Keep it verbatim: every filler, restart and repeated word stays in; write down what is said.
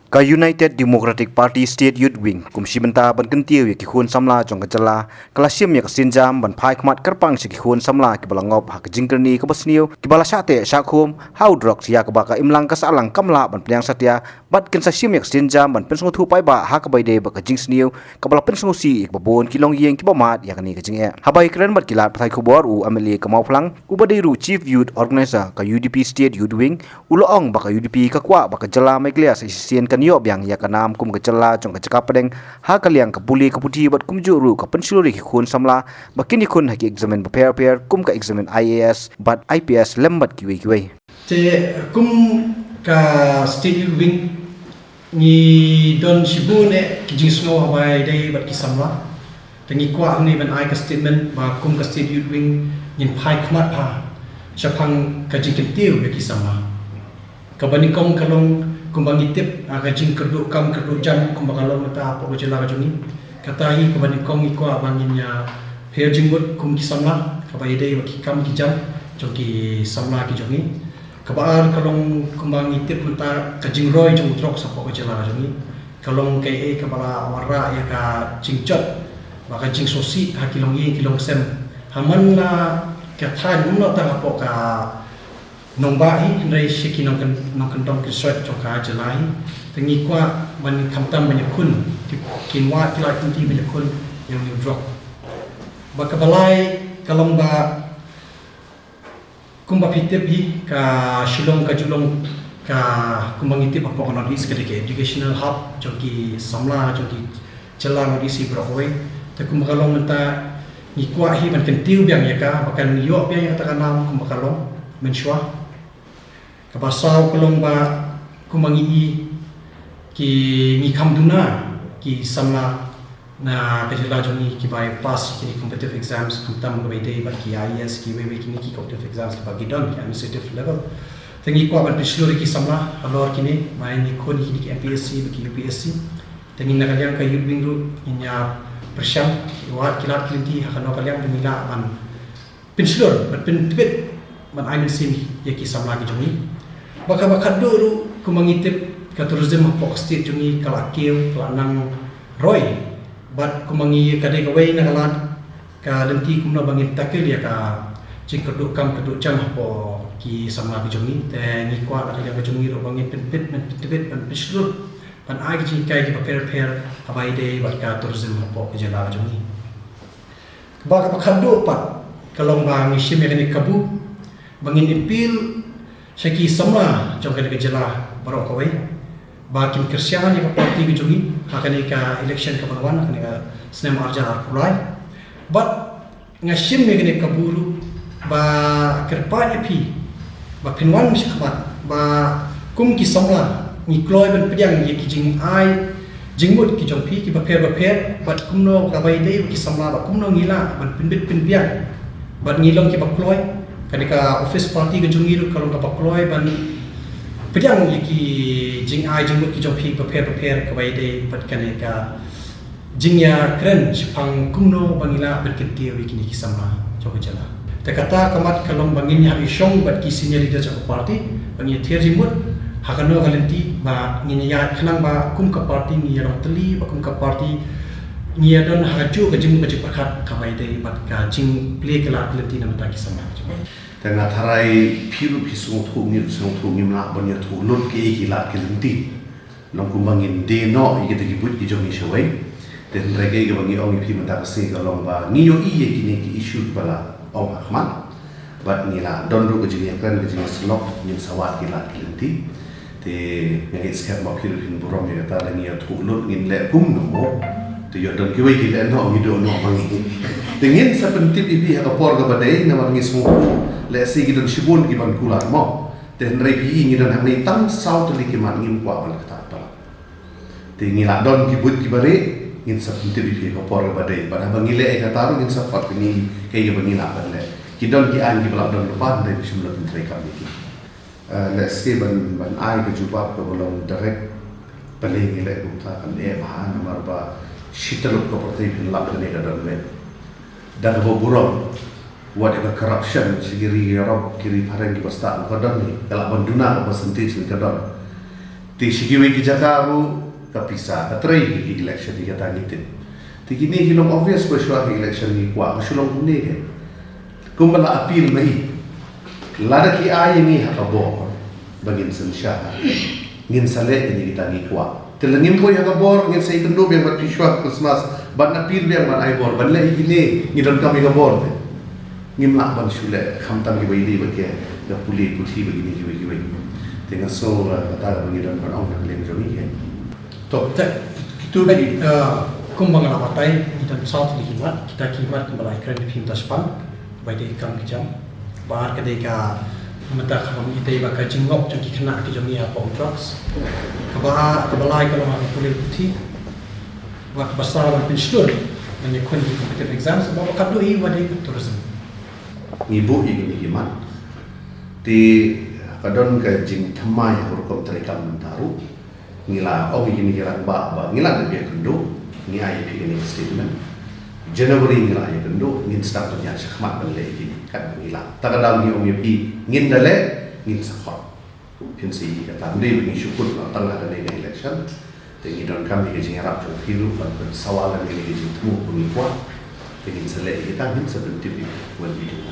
Ka United Democratic Party State Youth Wing kum shi bynta ban kyntiew ïa ki khun samla jong ka jylla, ka la shim ïa ka sienjam ban phai khmat kyrpang sha ki khun samla kiba la ngop ha ka jingkyrni kaba sniew, kiba la shah teh shah khum ha u drugs, ïa kaba ka imlang ka sahlang kam lah ban pdiang satia, bad kin sa shim ïa ka sienjam ban pynsngewthuh paidbah ha kaba ïadei bad ka jingsniew kaba la pynsngewsih ïa kiba bun ki longïing kiba mad ïa kane ka jingeh. Haba ïakren bad ki lad pathai khubor, u M L A ka Mawphlang, uba dei ruh Chief Youth Organizer ka U D P State Youth Wing, u la ong ba ka U D P ka kwah ba ka jylla Meghalaya sa shisien kan ïoh biang ïa ka nam kum ka jylla jong ka jaka pdeng ha ka liang ka pule ka puthi bad kumjuh ruh ka pynshlur ïa ki khun samla ba kin ïakhun ha ki eksamin bapher bapher kum ka eksamin I A S bad I P S lem bad kiwei kiwei. Te kum ka State Youth Wing ngi don shibun eh ki jingsngew haba ïadei bad ki samla. Te ngi kwah hangne ban ai ka statement ba kum ka State Youth Wing ngin phai khmat bha shaphang ka jingkyntiew ïa ki samla. Kaba nyngkong ka long kumba ngi tip, ah, ka jingkyrduh kam kyrduh jam kumba ka long mynta hapoh ka jylla ka jong ngi. Kata hi kaba nyngkong ngi kwah ba ngin ïa pher jingmut kum ki samla kaba ïadei bad ki kam ki jam jong ki samla ki jong ngi. Kaba ar ka long kumba ngi tip mynta ka jingroi jong u drugs hapoh ka jylla ka jong ngi. Ka long kaei kaba la wanrah ïa ka jingjot bad ka jingsngewsih ha ki longïing ki longsem. Ha man la ka thaiñ, ym noh tang hapoh ka nongbah hi, hynrei sha ki nongkyn-, nongkyndong kynshoit jong ka jylla hi. Te ngi kwah ban khamtam ban ïakhun, ki, kin wad ki lad ki lynti ban ïakhun ïa une u drok. Bad kaba lai ka long ba kumba phi tip hi, ka Shillong ka ju long ka, kumba ngi tip hapoh ka North East ka dei ka educational hub jong ki samla jong ki jylla North East hi baroh kawei. Te kumba ka long mynta ngi kwah hi ban kyntiew biang ïa ka ba kan ïoh biang ïa kata ka nam kumba ka long mynshuwa. Kaba saw ka long ba kumba ngi i ki, ngi kham duna ki samla na ka jylla jong ngi kiba pass kine competitive exams, khamtam kaba ïadei bad ki I A S, kiwei wei kine ki competitive exams kiba ki don ki administrative level. Te ngi kwah ban pynshlur ïa ki samla halor kine, ba ngin ïakhun ïa kine ki M P S C bad ki U P S C. Te ngi na ka liang ka Youth Wing ruh ngin ïa pyrshang wad ki lad ki lynti ha kano ka liang ba ngi lah ban pynshlur bad pyntbit ban ai mynsiem ïa ki samla ki jong ngi. Bad kaba khatduh ruh kumba ngi tip ka tourism hapoh ka state jong ngi ka la kiew, ka la nang roi. Bad kumba ngi, ka dei kawei na ka lad ka lynti kumno ba ngin tackle ïa ka jingkyrduh kam kyrduh jam hapoh ki samla ki jong ngi. Te ngi kwah na ka liang ka jong ngi ruh ba ngin pynbit, ban pyntbit, ban pynshlur, ban ai ki jinghikai kiba pher pher haba ïadei bad ka tourism hapoh ka jylla ka jong ngi. Kaba, kaba khatduh pat ka long ba ngi shim ïa kane ka kabu ba ngin appeal sha ki samla jong kane ka jylla baroh kawei ba kin kyrshan ïa ka party ka jong ngi ha kane ka election kaban wan, ha kane ka snem arhajar arphew lai. Bad nga shim ïa kane ka kabu ruh ba kyrpad ïa phi ba phin wan shakhmat ba kum ki samla ngi kloi ban pdiang ïa ki jingai jingmut ki jong phi kiba pher bapher, bad kumno kaba ïadei bad ki samla ba kumno ngi lah ban pynbit pynbiang bad ngi long kiba kloi. Kane ka office party ka jong ngi ruh ka long kaba kloi ban pdiang ïa ki jingai jingmut ki jong phi bapher bapher kaba ïadei bad kane ka jingïakren shaphang kumno ba ngi lah ban kyntiew ïa kine ki samla jong ka jylla. Te kata ka mat ka long ba ngin ïa hap ïa shong bad ki senior leader jong ka party ba ngin ïa thied jingmut ha kano ka lynti ba ngin ïa ïaid khnang ba kum ka party ngi ïa long tylli, ba kum ka party ngi ïa don ha kajuh ka jingmut ka jingpyrkhat kaba ïadei bad ka jingplie ki lad ki lynti na bynta ki samla. Te nga tharai phi ruh phi sngewthuh, ngi ruh sngewthuh, ngim lah ban ïathuh lut kiei ki lad ki lynti. Long kumba ngin die noh ïa kita ki buit ki jong ngi shawei. Te hynrei kaei kaba ngi ong ïa phi mynta ka sngi ka long ba ngi ïohi ïa kine ki issue kiba la ong ha khmat. Bad ngi la don ruh ka jingïakren, ka jingïasyllok, ngin sa wad ki lad ki lynti. Te nga ngeit skhem ba phi ruh phin burom ïa kata, lada ngi ïathuh lut ngin leh kumno mo. Te ïoh don kiwei ki leh noh, ngi duh noh ma ngi. Te ngin sa pyntip ïa phi ha ka por kaba dei, namar ngi sngewthuh lehse ki don shibun kiban kular mo. Te hynrei phi i ngi don hangne tang saw tylli ki mat, ngim kwah ban ktah palat. Te ngi la don ki buit kiba rieh, ngin sa pyntip ïa phi ha ka por kaba dei. Bad haba ngi leh ïa kata ruh ngin sa khot ïa phi kaei kaba ngi lah ban leh. Ki don ki aiñ kiba la don lypa, hynrei phi shym la pyntrei kam ïa ki. Eh, lehse ban, ban ai ka jubab kaba long direct, balei ngi leh kumta, kan eh bha, namar ba shi tyllup ka pyrthei phin lap kane ka don beit. Da kaba burom, wat ïa ka corruption sha ki ri Europe, ki ri phareng kiba stad, ka don hi, ka lah ban duna ka percentage ka don. Te sha kiwei ki jaka ruh ka pisa ka trei hi ki election hi kata ngi tip. Te kine hi long obvious ba shuwa ki election ngi kwah ka shu long kumne hi. Kumba la appeal ma i. Lada ki ai ïa ngi ha ka bor ba ngin synshar, ngin sa leh ïa kine kita ngi kwah. Te la ngim poi ha ka bor, ngin sa ïakynduh biang bad phi shuwa Christmas, ban appeal biang ban ai bor, ban leh ïa kine, ngi donkam ïa ka bor te. Ngim lah ban shu leh, khamtam kiba ïadei bad ka pule puthi bad kine kiwei kiwei. Te nga sngew, eh, kata kaba ngi don ban ong na ka liang jong ngi hi. To, te, kitu ba, eh, kumba nga la batai, ngi don saw tylli ki mat, kita ki mat kumba la ïakren ïa phi mynta shaphang, ba dei kam ki jam. Ba ar ka dei ka mynta ka bym ïatei ba ka jingngop jong ki khynnah ki jong ngi ha pong drugs. Kaba, kaba lai ka long ka pule puthi. Ba kaba saw ban pynshlur ban ïakhun ki competitive exams, ba ka dei ba dei ka tourism. Ngi buh ïa kine ki mat. Te ka don ka jingthymmai ha ka rukom treikam mynta ruh. Ngi la ong ïa kine ki rangbah ba ngi la dep ïakynduh, ngi ai ïa phi kane ka statement. January ngi la ïakynduh, ngin sdang pynïaid shakhmat ban leh ïa kine katba ngi lah. Ta ka daw ngi ong ïa phi, ngin da leh, ngin sa khot. Phin sa ïohi kata, ym dei ba ngi shu kut noh tang ha kane ka election. Te ngi donkam ïa ka jingïarap jong phi ruh ban pynsawa lem ïa ka jingthmu ba ngi kwah. Te ngin sa leh ïa kita, ngin sa pyntip ïa phi wan ïa kita.